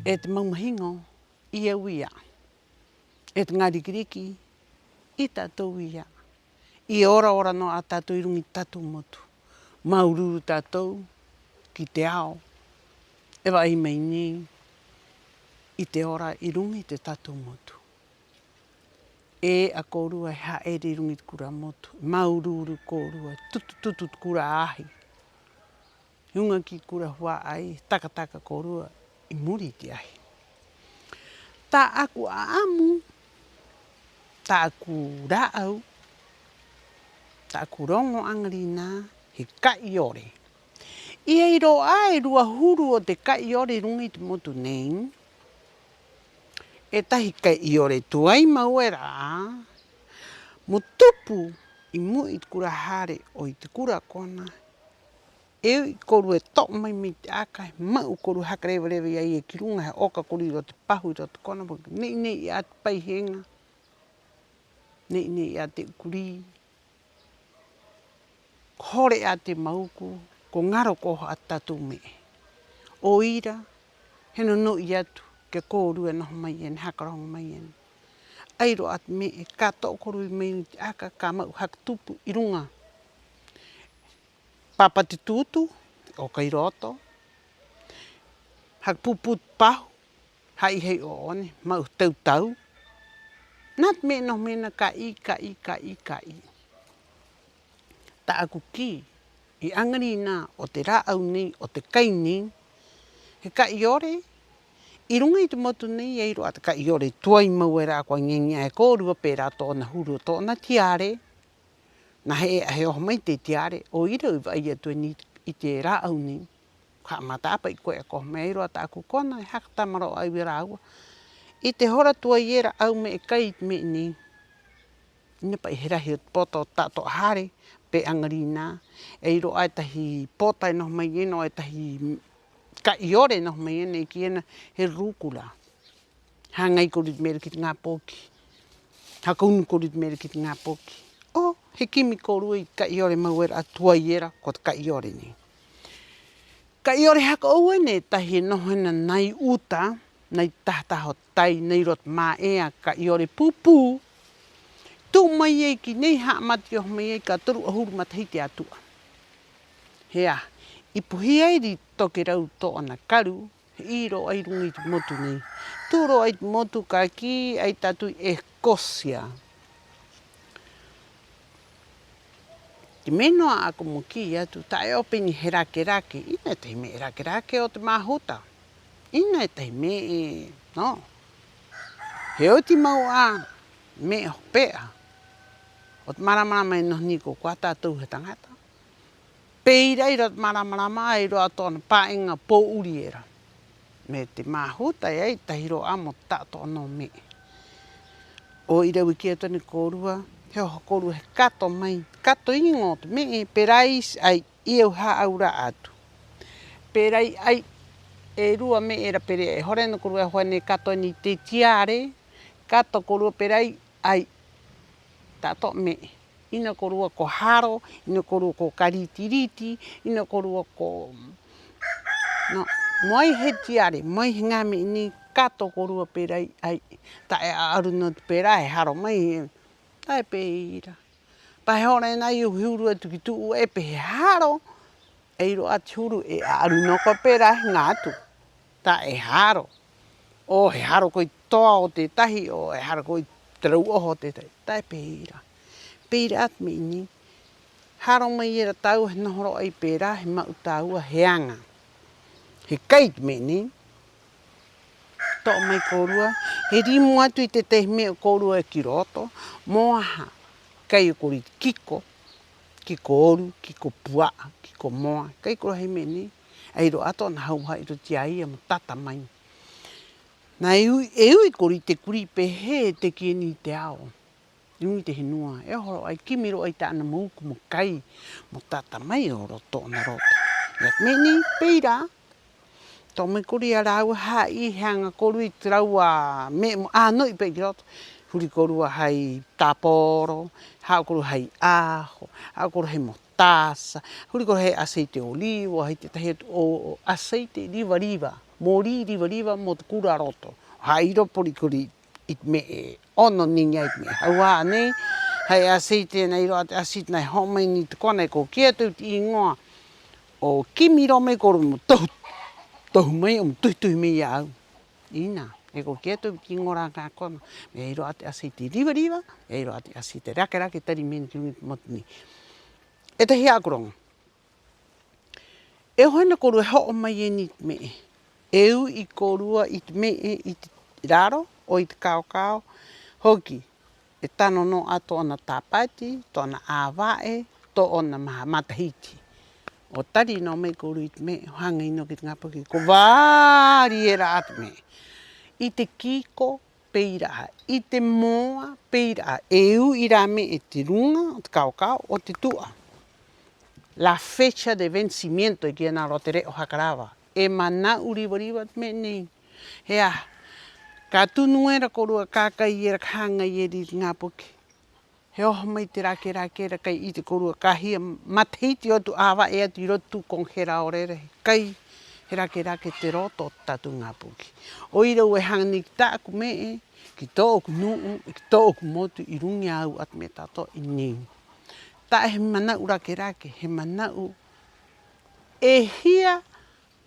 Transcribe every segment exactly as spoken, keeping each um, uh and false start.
E te mau mahiŋo, i a au ia. E te ŋā riki-riki, i tātou ia. I ora-ora nō a tātou 'i ruŋa i te tātou motu. Māuru-uru tātou ki te ao e va'ai mai nei i te ora 'i ruŋa i te tātou motu. E a kōrua e ha'ere 'i ruŋa i te kura motu, māuru-uru kōrua, tutu-tutu te kura ahi. He uŋa ki te kura hua'ai, taka-taka kōrua 'i muri i te ahi. Tā'aku 'a'amu, tā'aku rā'au, tā'aku roŋo 'aŋa rinā, he ka'i ore. I ai rō 'ā e rua huru o te ka'i ore 'i ruŋa i te motu nei. E tahi ka'i ore tuai mau era 'ā mo tupu 'i mu'a i te kura hare 'o i te kura kona. E u'i kōrua e to'o mai mai te aka, he ma'u kōrua haka reva-reva i a ia ki ruŋa, he 'oka kōrua 'i roto te pahu, 'i roto te kona, mo ne'i-ne'i 'ā te paiheŋa, ne'i-ne'i 'ā te 'ukurī. Ko hore 'ā te māuku, ko ŋaro ko oho 'ā te tātou me'e. 'O ira, he no-no'i atu ki a kōrua e noho mai ena, haka roŋo mai ena. Ai rō 'ā te me'e, ka to'o kōrua mai i te aka, ka ma'u haka tupu 'i ruŋa. Papa te tūtū, 'oka 'i roto. Haka pū-pū te pahu, ha'i hai 'ō'one, ma'u tau-tau. Nā te me'e noho mai ena, ka'i, ka'i, ka'i, ka'i. Tā'aku kī, 'i 'aŋa rinā o te rā'au nei, o te kai nei, he ka'i ore. 'I ruŋa i te motu nei, e ai rō 'ā te ka'i ore tuai mau era 'ā, ko aŋi-aŋi 'ā e kōrua, pē rā tō'ona huru, tō'ona tiare. Nā he e'a he oho mai te tiare, 'o ira au i va'ai atu ena i te rā'au nei. Ko ha'amata 'ā pa'i koe 'ā, ko oho mai. Ai rō 'ā tā'aku kona e haka tama rō 'ā i a rāua. 'I te hora tuai era a au me'e kai i te me'e nei, 'ina pa'i he rahi o te pota o te ta'ato'a hare pē 'aŋa rinā. E ai rō 'ā e tahi pota e noho mai ena, 'o e tahi ka'i ore e noho mai ena, e kī ena he rūkura. Hāŋai kōrua i te me'e era ki te ŋā poki. Haka unu kōrua i te me'e era ki te ŋā poki. 'O he kimi kōrua i te ka'i ore mau era 'ā, tuai era ko te ka'i ore nei. Ka'i ore haka 'ou ena e tahi e noho ena nai 'uta, nai taha-taha o te tai, nai roto mā'ea, ka'i ore pū-pū. Tu'u mai ai ki nei, ha'amata i oho mai ai, ka toru 'ahuru matahiti a tu'a. He aha? I puhi ai rī tokerau tō'ona karu, he 'ī rō 'ā 'i ruŋa i te motu nei. Tu'u rō 'ā i te motu ka kī ai tātou i Ekosia. Te me'e nō 'ā'aku mo kī atu, ta'e 'ō pē nei he rake-rake, 'ina e tahi me'e rake-rake o te māhuta. 'Ina e tahi me'e, nō. He oti mau 'ā me'e hope'a o te māramarama e noho nei ko kuā tātou he taŋata. Pē ira 'ai rō te māramarama, ai rō 'ā tō'ona pā'iŋa pō'uri era. Me'e te māhuta e ai, tahi rō 'ā mo te ta'ato'a nō me'e. 'O ira au e kī atu ena e kōrua, he oho kōrua he kato mai, kato iŋa o te me'e, pē rā isi, 'ai, 'ī au hā'aura'a atu. Pē rā 'ai e rua me'e era, pē rā e hore 'ana kōrua e ho'e ena e kato ena i te tiare, kato kōrua pē rā 'ai ta'ato'a me'e. 'Ina kōrua ko haro, 'ina kōrua ko kariti-riti, 'ina kōrua ko, nō, mo ai he tiare, mo ai he ŋā me'e nei, kato kōrua pē rā 'ai, ta'e 'a'aru nō atu pē rā, he haro mai, ta'e pē ira. Pa he hora ena 'ai au he uru atu ki tu'u 'ē, pē he haro, e ai rō 'ā te huru e 'a'aru nō koe pē rā he ŋā atu. Ta'e haro. 'O he haro koe i te toa o tētahi, 'o he haro koe i te rau'oho o tētahi. Ta'e pē ira. Pē ira 'ā te me'e nei. Haro mai era tāua he noho rō 'ai pē rā, he ma'u tāua, he aŋa. He kai te me'e nei. To'o mai kōrua, he rimu atu i te tētahi me'e o kōrua e ki roto, mo aha? Kai o kōrua i te kiko, kiko oru, kiko pua'a, kiko moa, kai kōrua hai me'e nei, e ai rō 'ā tō'ona hauha'a 'i roto i a ia mo tata mai. Nā e u'i, e u'i kōrua i te kurī pē hē e teki ena i te ao. 'I ruŋa i te henua, e oho rō 'ai, kimi rō 'ai tā'ana mouku mo kai, mo tata mai o roto tō'ona roto. 'I a te me'e nei, pē ira, to'o mai kōrua i a rāua, ha'i, he aŋa kōrua i te rāua me'e mo 'āno'i pē ki roto. Huri kōrua hai tāporo, ha'o kōrua hai aho, ha'o kōrua hai motasa, huri kōrua hai aceite olivo, hai tētahi atu 'o, 'o aceite riva-riva. mōrī riva-riva mo te kura roto. Ha'a'ī rō pori-kori i te me'e 'ono nei, i te me'e hauha'a nei. Hai aceite ena, 'ai rō 'ā te aceite ena e ho'o mai nei te kona, e ko kī atu au i te 'īŋoa, 'o kimi rō mai kōrua mo tohu, tohu mai 'o mo tuhi-tuhi mai i a au. 'Ina, e ko kī atu au i te 'īŋoa rā ŋā kona, me'e 'ai rō 'ā te aceite riva-riva, me'e 'ai rō 'ā te aceite rake-rake tari mai nei ki ruŋa i te motu nei. E tahi 'ā 'aŋa roŋo. E oho ena kōrua e ho'o mai ena i te me'e. E u'i kōrua i te me'e i te raro 'o i te kao-kao. Hoki, e tano nō 'ā tō'ona tāpati, tō'ona 'āva'e, tō'ona ma-, matahiti. 'O tari nō mai kōrua i te me'e, 'o haŋai nō ki te ŋā poki, ko vari era 'ā te me'e. 'I te kiko, pē ira 'ā, 'i te moa, pē ira 'ā, e u'i rā me'e te ruŋa o te kao-kao 'o te tu'a. La fecha de vencimiento e kī ena rō te re'o haka rava. E mana'u riva-riva te me'e nei. ¿He aha? Ka tunu era kōrua, ka kai era, ka haŋai era i te ŋā poki. He oho mai te rake-rake era, kai 'ite kōrua ka hia matahiti o tū 'āva'e atu 'i roto i tū congelador era, he kai, he rake-rake te roto o te tātou ŋā poki. 'O ira au e haŋa nei ki tā'aku me'e, ki tō'oku nu'u, ki tō'oku motu, 'i ruŋa i a au 'ā te me'e ta'ato'a 'i nei. Ta'e he mana'u rake-rake, he mana'u e hia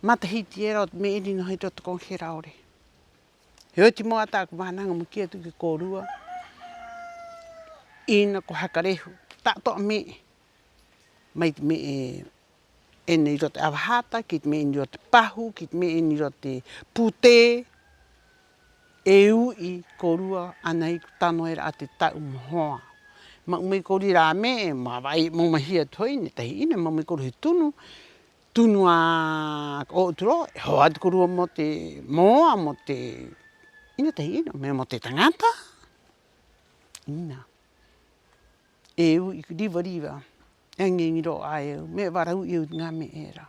matahiti era o te me'e nei nō 'i roto i te congelador. He oti mau 'ā tā'aku vānaŋa mo kī atu ki a kōrua, 'ina ko haka rehu te ta'ato'a me'e. Mai te me'e ena 'i roto i te 'āvahata, ki te me'e ena 'i roto i te pahu, ki te me'e ena 'i roto i te pūtē, e u'i kōrua ana ai ko tano era 'ā te ta'u mo hoa. Ma'u mai kōrua i rā me'e, mo va'ai, mo mahi atu ho'i, 'ina e tahi 'ina, ma'u mai kōrua he tunu, tunu 'ā, ka o'otu rō, e hoa atu kōrua mo te moa, mo te, 'ina e tahi 'ina, me'e mo te taŋata. 'Ina. E u'i riva-riva, e aŋi-aŋi rō 'ā e au, me'e vara u'i e au i te ŋā me'e era.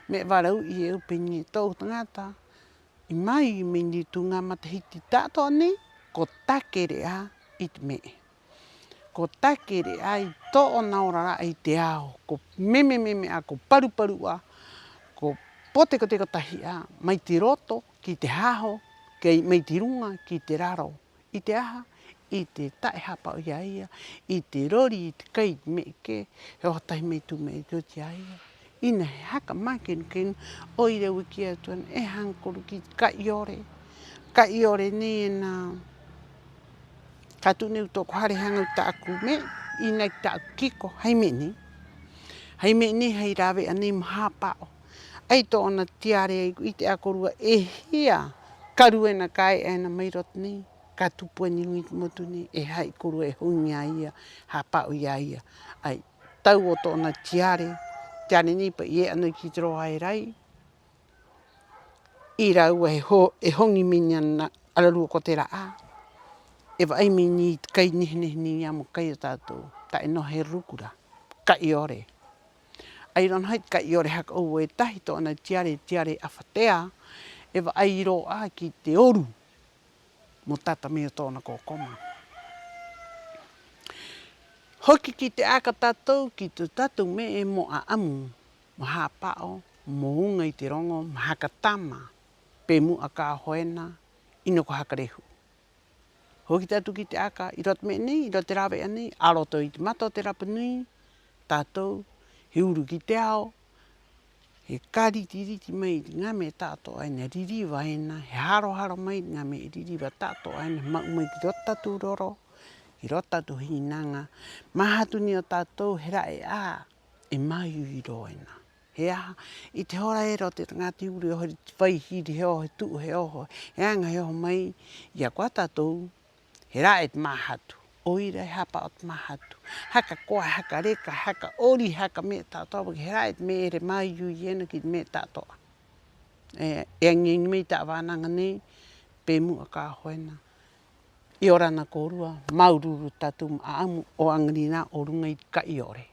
Me'e vara u'i e au pē nei ē: tō'oku taŋata, i māui-ui mai nei i tū ŋā matahiti ta'ato'a nei, ko take rē 'ā i te me'e. Ko take rē 'ā i tō'ona ora ra'a i te ao, ko meme-meme 'ā, ko paru-paru 'ā, ko poteko-teko tahi 'ā, mai te roto ki te haho, ki, mai te ruŋa ki te raro. ¿I te aha? 'I te ta'e hāpa'o i a ia, 'i te rori, 'i te kai, i te me'e kē, he oho tahi mai tū me'e ki oti i a ia. 'Ina he haka mākenu-kenu, 'o ira au e kī atu ena, e haŋa kōrua ki te ka'i ore. Ka'i ore nei ena, ka tu'u nei au tō'oku hare, haŋa au tā'aku me'e, 'ina ki tā'aku kiko, hai me'e nei. Hai me'e nei, hai rāve'a nei mo hāpa'o. 'Ai tō'ona tiare, ai ko 'ite 'ā kōrua e hia karu ena, ka e'a ena mai roto nei, ka tupu ena 'i ruŋa i te motu nei, e ha'i kōrua e hoŋi i a ia, hāpa'o i a ia. 'Ai, tau o tō'ona tiare, tiare nei pa'i e e'a nō ki te roa era ai. 'I rāua e ho-, e hoŋi mai nei ana ararua ko te ra'ā. E va'ai mai nei i te kai nehe-nehe nei 'ā mo kai o tātou, ta'e nō he rukura. Ka'i ore. 'Ai rō nō hai te ka'i ore haka 'ou e tahi, tō'ona tiare, tiare 'awhatea, e va'ai rō 'ā ki te oru mo tata mai o tō'ona kōkoma. Hoki ki te aka tātou, ki tō tātou me'e mo 'a'amu, mo hāpa'o, mo uŋa i te roŋo, mo haka tama, pe mu'a ka oho ena, 'ina ko haka rehu. Hoki tātou ki te aka, 'i roto me'e nei, 'i roto te rāve'a nei, a roto i te mata o te rapa nui, tātou, he uru ki te ao, he ka riti-riti mai i te ŋā me'e ta'ato'a ena ririva ena, he haro-haro mai i te ŋā me'e ririva ta'ato'a ena, he ma'u mai ki roto tātou roro, ki roto tātou hinaŋa, māhatu nei o tātou he ra'e 'ā e māui-ui rō ena. ¿He aha? 'I te hora era o te taŋata i uru, e oho i te vai hiri, he oho, he tu'u, he oho, he aŋa, he oho mai, i a koe, a tātou, he ra'e te māhatu. 'O ira e hāpa'o te māhatu. Haka koa, haka reka, haka 'ori, haka me'e ta'ato'a, he ra'e te me'e era e māui-ui ena ki te me'e ta'ato'a. E, e aŋi-aŋi mai i ta'a vānaŋa nei, pe mu'a ka oho ena. 'Iorana kōrua, māuru-uru tātou mo 'a'amu, 'o 'aŋarinā o ruŋa i te ka'i ore.